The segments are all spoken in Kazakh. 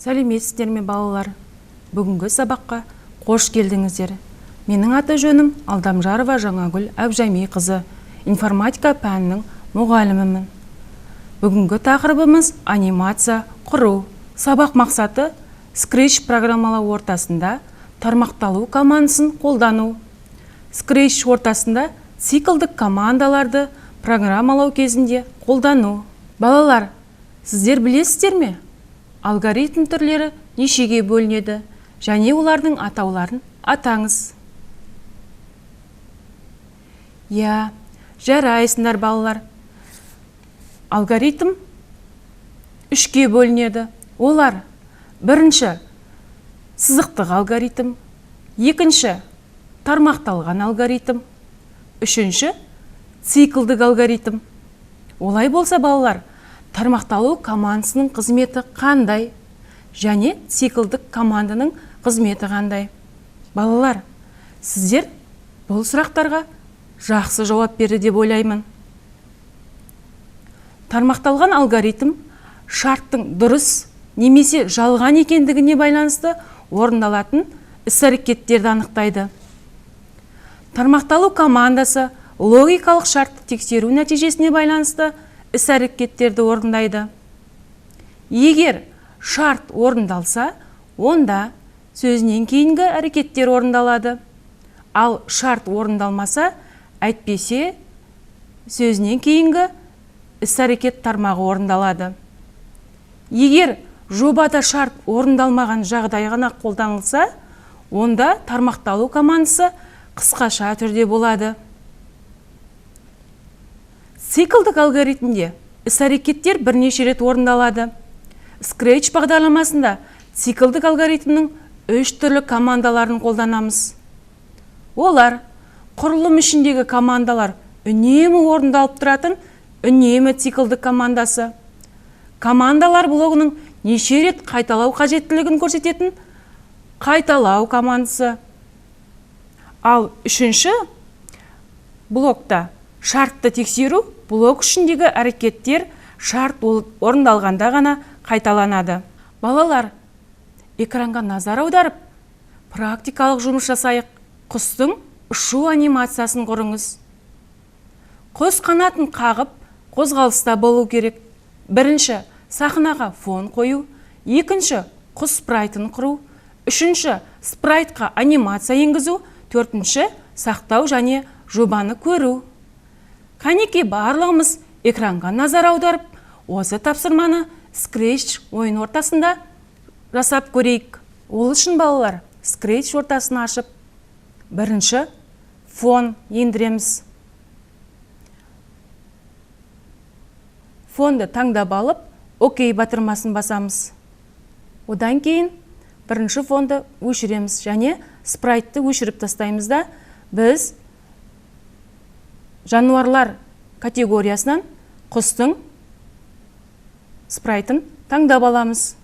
Сәлеметсіздер ме, балалар? Бүгінгі сабаққа қош келдіңіздер. Менің аты жөнім Алдамжарова Жаңагүл Әбжәмиқызы, информатика пәнінің мұғалімімін. Бүгінгі тақырыбымыз анимация құру. Сабақ мақсаты Scratch программалау ортасында тармақталу командасын қолдану. Scratch ортасында циклдік командаларды программалау кезінде қолдану. Балалар, сіздер білесіздер ме? Алгоритм түрлері нешеге бөлінеді және олардың атауларын атаңыз. Иә, жарайсыңдар, балалар. Алгоритм үшке бөлінеді. Олар: бірінші сызықтық алгоритм, екінші тармақталған алгоритм, үшінші циклдік алгоритм. Олай болса, балалар, тармақталу командасының қызметі қандай және циклдік команданың қызметі қандай? Балалар, сіздер бұл сұрақтарға жақсы жауап берді деп ойлаймын. Тармақталған алгоритм шарттың дұрыс немесе жалған екендігіне байланысты орындалатын іс-әрекеттерді анықтайды. Тармақталу командасы логикалық шартты тексеру нәтижесіне байланысты іс-әрекеттерді орындайды. Егер шарт орындалса, онда сөзінен кейінгі әрекеттер орындалады. Ал шарт орындалмаса, әйтпесе сөзінен кейінгі іс-әрекет тармағы орындалады. Егер жобада шарт орындалмаған жағдай ғана қолданылса, онда тармақталу командасы қысқаша түрде болады. Циклдік алгоритмде іс-әрекеттер бірнеше рет орындалады. Scratch бағдарламасында циклдік алгоритмнің үш түрлі командаларын қолданамыз. Олар: құрылым ішіндегі командалар үнемі орындалып тұратын үнемі циклдік командасы, командалар блогының неше рет қайталау қажеттілігін көрсететін қайталау командасы, ал үшінші блокта шартты тексеру блок ішіндегі әрекеттер шарт орындалғанда ғана қайталанады. Балалар, экранға назар аударып, практикалық жұмыс жасайық. Құстың ұшу анимациясын құрыңыз. Құс қанатын қағып, қозғалыста болу керек. Бірінші, сахнаға фон қою, екінші, құс спрайтын құру, үшінші, спрайтқа анимация енгізу, төртінші, сақтау және жобаны көру. Қанеки, барлығымыз экранға назар аударып, осы тапсырманы Scratch ойын ортасында жасап көрейік. Ол үшін, балалар, Scratch ортасын ашып, бірінші фон ендіреміз. Фонды таңдап алып, ОК батырмасын басамыз. Одан кейін бірінші фонды өшіреміз және спрайтты өшіріп тастаймыз да, біз жануарлар категориясынан құстың спрайтын таңдап аламыз.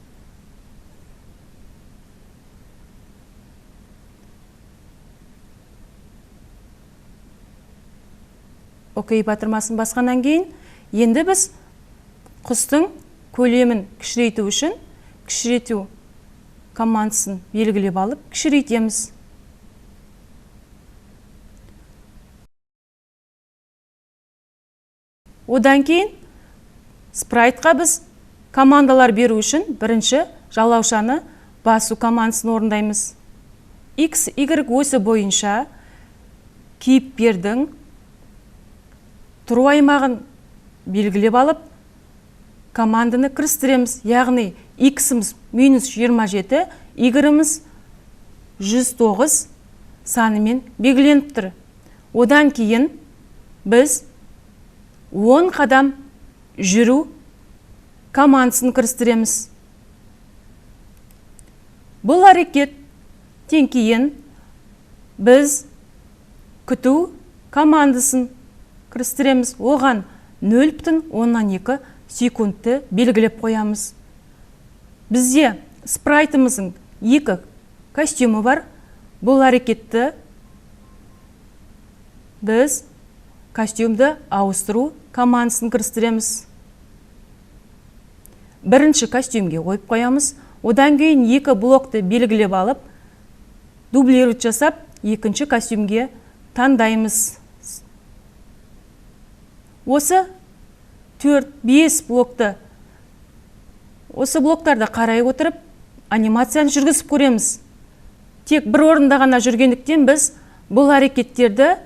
ОК батырмасын басқаннан кейін енді біз құстың көлемін кішірейту үшін кішірейту командасын белгілеп алып кішірейтеміз. Одан кейін спрайтқа біз командалар беру үшін бірінші жалаушаны басу командасын орындаймыз. X, Y осі бойынша кейіпкердің тұру аймағын белгілеп алып, команданы кірістіреміз. Яғни X-іміз минус 27, Y-іміз 109 санымен белгіленіп тұр. Одан кейін біз 10 қадам жүру командасын кірістіреміз. Бұл әрекеттен кейін біз күту командасын кірістіреміз. Оған 0,2 секундты белгілеп қоямыз. Бізде спрайтымыздың екі костюмі бар. Бұл әрекетті біз костюмді ауыстыру командасын кірістіреміз. Бірінші костюмге қойып қоямыз. Одан кейін екі блокты белгілеп алып, дублировать жасап, екінші костюмге таңдаймыз. Осы 4-5 блокты, осы блоктарды қарай отырып, анимацияны жүргізіп көреміз. Тек бір орында ғана жүргендіктен біз бұл әрекеттерді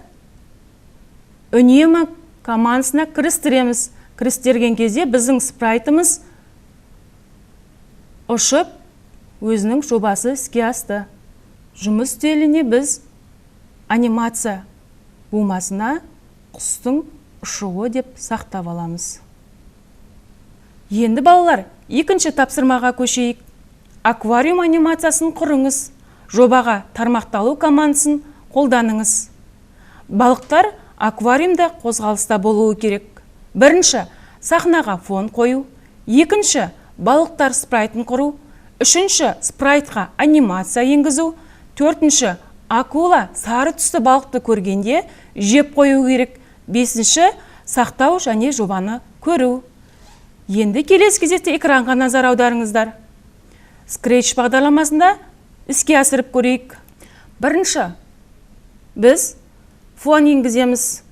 үнемі командасына кірістіреміз. Кірістірген кезде біздің спрайтымыз ұшып, өзінің жобасы іске асты. Жұмыс үстеліне біз анимация бумасына құстың ұшуы деп сақтап аламыз. Енді балалар, екінші тапсырмаға көшейік. Аквариум анимациясын құрыңыз. Жобаға тармақталу командасын қолданыңыз. Балықтар аквариумда қозғалыста болуы керек. Бірінші, сахнаға фон қою. Екінші, балықтар спрайтын құру. Үшінші, спрайтқа анимация енгізу. Төртінші, акула сары түсті балықты көргенде жеп қою керек. Бесінші, сақтау және жобаны көру. Енді келесі кезекте экранға назар аударыңыздар. Scratch бағдарламасында іске асырып көрейік. Бірінші, біз фон енгіземіз.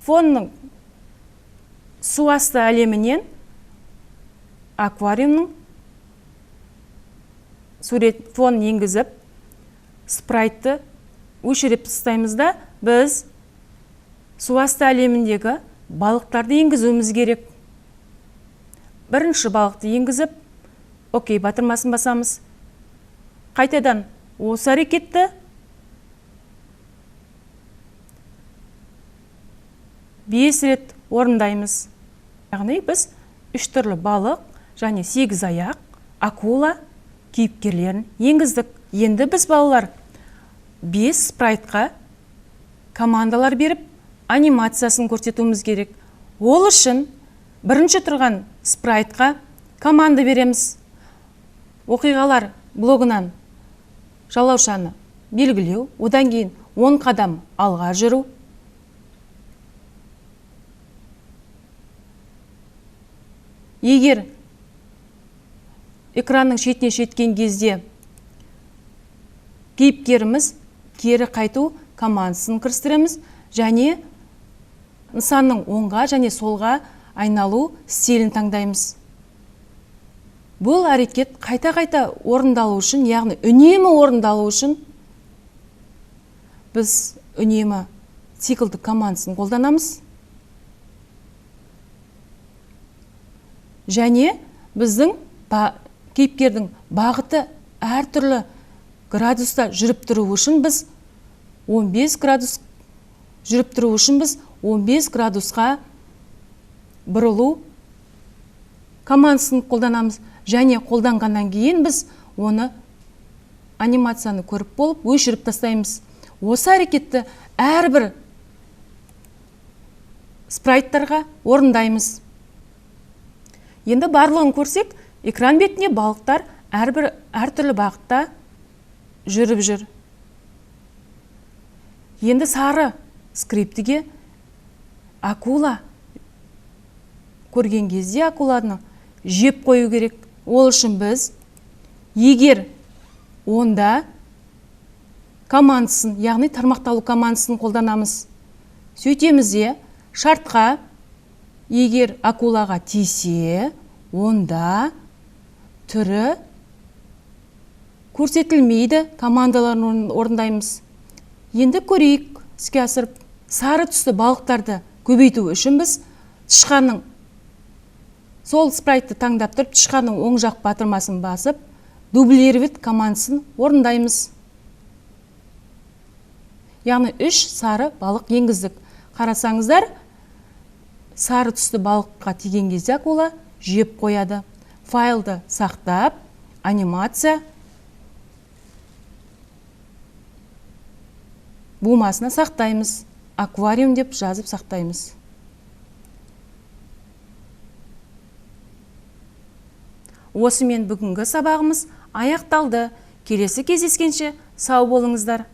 Фонның су асты әлемінен аквариумның сурет фон енгізіп, спрайтты өшіріп тастаймыз да, біз су асты әлеміндегі балықтарды енгізуіміз керек. Бірінші балықты енгізіп, окей батырмасын басамыз. Қайтадан осы әрекетті 5 рет орындаймыз. Яғни біз 3 түрлі балық және 8 аяқ акула кейіпкерлерін енгіздік. Енді біз балалар 5 спрайтқа командалар беріп, анимациясын көрсетуіміз керек. Ол үшін бірінші тұрған спрайтқа команда береміз. Оқиғалар блогынан жалаушаны белгілеу, одан кейін 10 қадам алға жүру. Егер экранның шетіне жеткен кезде кейіпкеріміз кері қайту командасын кірістіреміз және нысанның оңға және солға айналу стилін таңдаймыз. Бұл әрекет қайта-қайта орындалу үшін, яғни үнемі орындалу үшін біз үнемі циклдік командасын қолданамыз. Және біздің кейіпкердің бағыты әртүрлі градуста жүріп тұру үшін біз 15 градус жүріп тұру үшін біз 15 градусқа бұрылу командасын қолданамыз. Және қолданғаннан кейін біз оны анимацияны көріп болып өшіріп тастаймыз. Осы әрекетті әрбір спрайттарға орындаймыз. Енді барлығын көрсек, экран бетіне балықтар әртүрлі бағытта жүріп жүр. Енді сары скриптіге акула көрген кезде акуланы жеп қою керек. Ол үшін біз егер онда командасын, яғни тармақталу командасын қолданамыз. Сөйтеміз де, шартқа егер акулаға тисе, онда түрі көрсетілмейді, командаларын орындаймыз. Енді көрейік іске асырып. Сары түсті балықтарды көбейту үшін біз тышқанның сол спрайтты таңдап тұрып, тышқанның оң жақ батырмасын басып, дублировать командасын орындаймыз. Яғни 3 сары балық енгіздік. Қарасаңыздар, сары түсті балыққа тиген кезде акула жеп қояды. Файлды сақтап, анимация бумасына сақтаймыз. Аквариум деп жазып сақтаймыз. Осымен бүгінгі сабағымыз аяқталды. Келесі кездескенше сау болыңыздар.